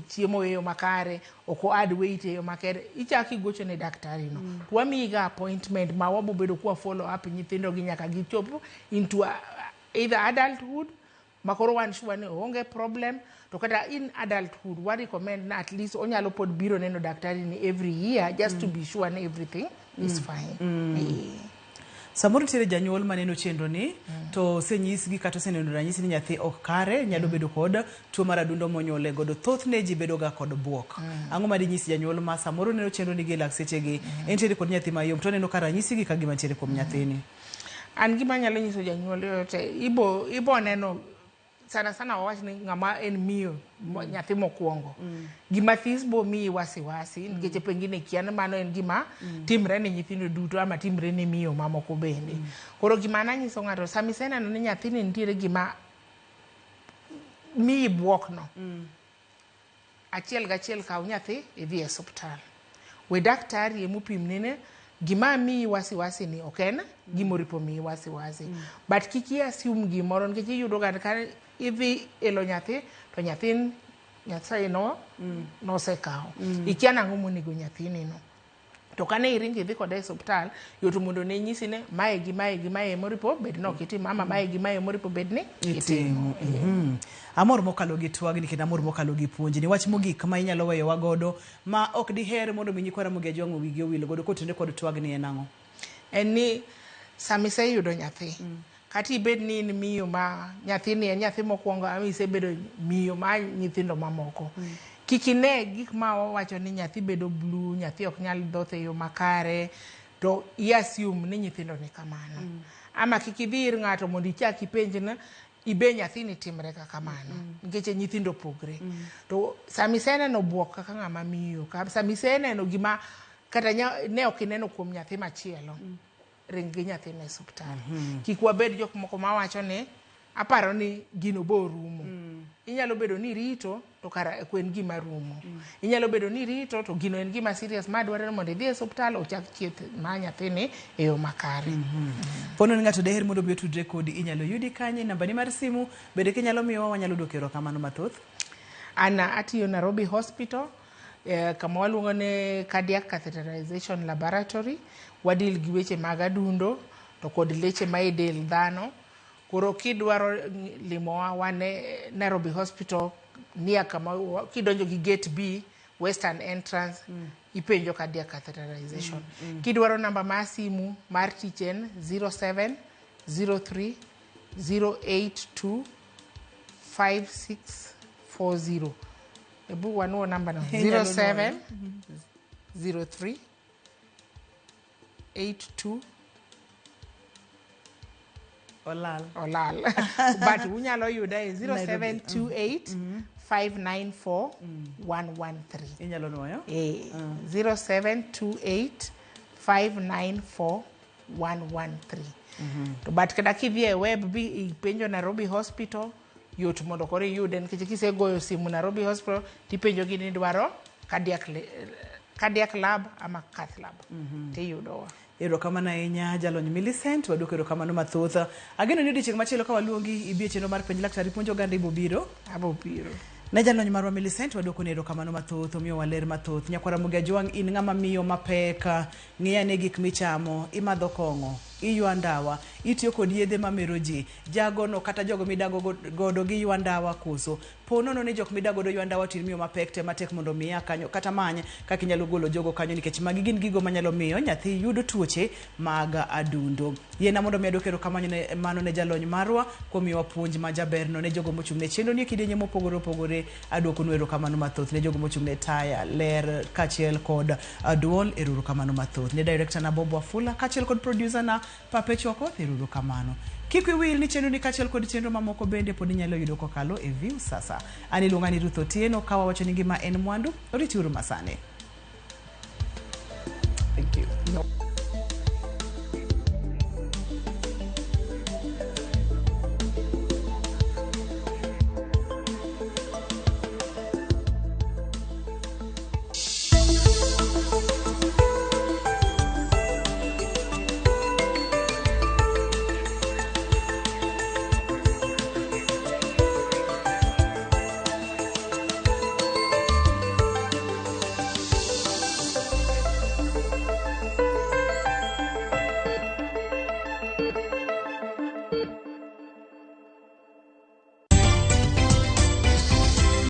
chiemo e yo makare, ok o add weight e yo makare, ichako igocho ne daktari no. To wamiyi ga appointment ma wabo bedo kwa follow up nyithindo gi nyaka gichop into either adulthood ma koro wan sure ni oonge problem, to kata in adulthood wa recommend na at least onyalo pod biro neno daktari ni every year just to be sure ni everything is fine. Samoro nitiere janyuol maneno chenro ni to osenyisgi kata oseneno ranyisi ni nyathi ok kare, nyalo bedo kod tuo mar adundo monyuole godo. Thothne ji bedo ga kod buok. Ang'o ma dinyis janyuol ma samoro neno chenro ni gi lak sechegi, entiere kod nyathi mayom to oneno ka ranyisi gi ka gima nitiere kuom nyathini? An gima anyalo nyiso janyuol yote, ibo neno sana sana wawach ni ng'ama en miyo nyathi mokwongo, gima this bo miyi wasiwasi nikech pengine kia ni mano en gima timre ne nyithindo duto ama timre ne miyo mamoko bende. Koro gima nanyiso ng'ato, sama iseneno ni nyathini nitiere gima miyi buok no, achiel gachiel kaw nyathi idhi e osiptal, we daktari emopimni ni gima miyi wasiwasi ni ok en gimoripo miyi wasiwasi. But kik i assume gimoro nikech iyudo ga ka idhi elo nyathi to nyathi Nyasaye no nosekawo. Ikia nang'o monego nyathini no. To kane iringo idhi kode e osiptal, yot mondo ne nyisi ni mae gi mae gi mae moripo bed ni ok itim, ama mae gi mae moripo bed ni itimo. Amor mokalo gi twagni kendo amor mokalo gi puonjni. Wach mogik ma inyalo weyowa godo ma ok diher mondo mi nyikwa Ramogi Ajwang' wigi owil godo kotenore kod twagni en ang'o? En ni sama iseyudo nyathi, kata ibed ni in miyo ma nyathini en nyathi mokwongo ama isebedo miyo ma nyithindo mamoko, kik ine gik ma wawacho ni nyathi bedo blue, nyathi ok nyal dhoth e yo makare, to i assume ni nyithindo ni kamano. Ama kik idhi ir ng'ato mondo ichak ipenj ni ibe nyathini timre kaka mano, nikech nyithindo opogre. To sama iseneno buok kaka ng'ama miyo, sama iseneno gima kata ne ok ineno kuom nyathi machielo, ring gi nyathino e osiptal. Kik wabed jok moko mawacho ni aparo ni gino bo rumo. Inyalo bedo ni irito to kara ok en gima rumo. Inyalo bedo ni irito to gino en gima serious ma dwaro ni mondo idhi e osiptal ochak thieth mar nyathini e yo makare. Pono ni ng'ato deher mondo obi otudre kodi, inyalo yudi kanye? Nambani mar simu bende kinyalo miyowa wanyalo duoko erokamano mathoth. An atiyo Nairobi Hospital, kama waluongo ni Cardiac Catheterization Laboratory. Wadeal gi weche mag adundo to kod leche ma e del dhano. Koro kidwaro limowa, wan e Nairobi Hospital near kama kidonjo gi gate B, western entrance, ipenjo cardiac catheterization. Kidwaro namba mar simu mar tich en 07 03 082 5640. Ebu wanuo namba no. Inyalo 07 03 82 Olal. Olal. But unyalo yuda e 0728 594 113. Inyalo nuoyo? 0728 594 113. To but kata kidhi e web bi ipenjo Nairobi Hospital, yot mondo koro iyude nikech kisegoyo simu Nairobi Hospital tipenjo gi ni idwaro cardiac lab ama cath lab, tiyudowa. Erokamano ahinya jalony Millicent, waduoko erokamano mathoth. Ageno ni odiochieng' machielo ka waluongi ibi e chenro mar penj laktar ipuonj oganda ibo biro. Abo biro. Ne jalony marwa Millicent waduoko ni erokamano mathoth, omiyowa ler mathoth. Nyakwar Ramogi Ajwang' in ng'ama miyo mapek, ng'i ane gik michamo, imadho kong'o, iywa ndawa, itiyo kod yedhe mamero ji, jagono kata jogo midago godo giywa ndawa koso? Po nono ni jok midak godo ywa ndawa to in miyo mapek, tem matek mondo omi ia kanyo kata many kaka inyalo golo jogo kanyo nikech magi gin gigo manyalo miyo nyathi yudo tuoche mag adundo. Yiena mondo mi aduok erokamano ne, mano ne jalony marwa kuom miyowa puonj ma jaberno. Ne jogo mochung' ne chenro ni e kidienje mopogore opogore, aduokonu erokamano mathoth. Ne jogo mochung' ne taya, ler kaachiel kod duol, erokamano mathoth. Ne director na Bob Wafula kaachiel kod producer na Perpetua Okoth, erokamano. Kik wiyi wil ni chenro ni kaachiel kod chenro mamoko bende pod inyalo yudo kokalo e Viusasa. An iluonga ni Ruth Otieno ka wawacho ni ngima en mwandu, oriti uru masani.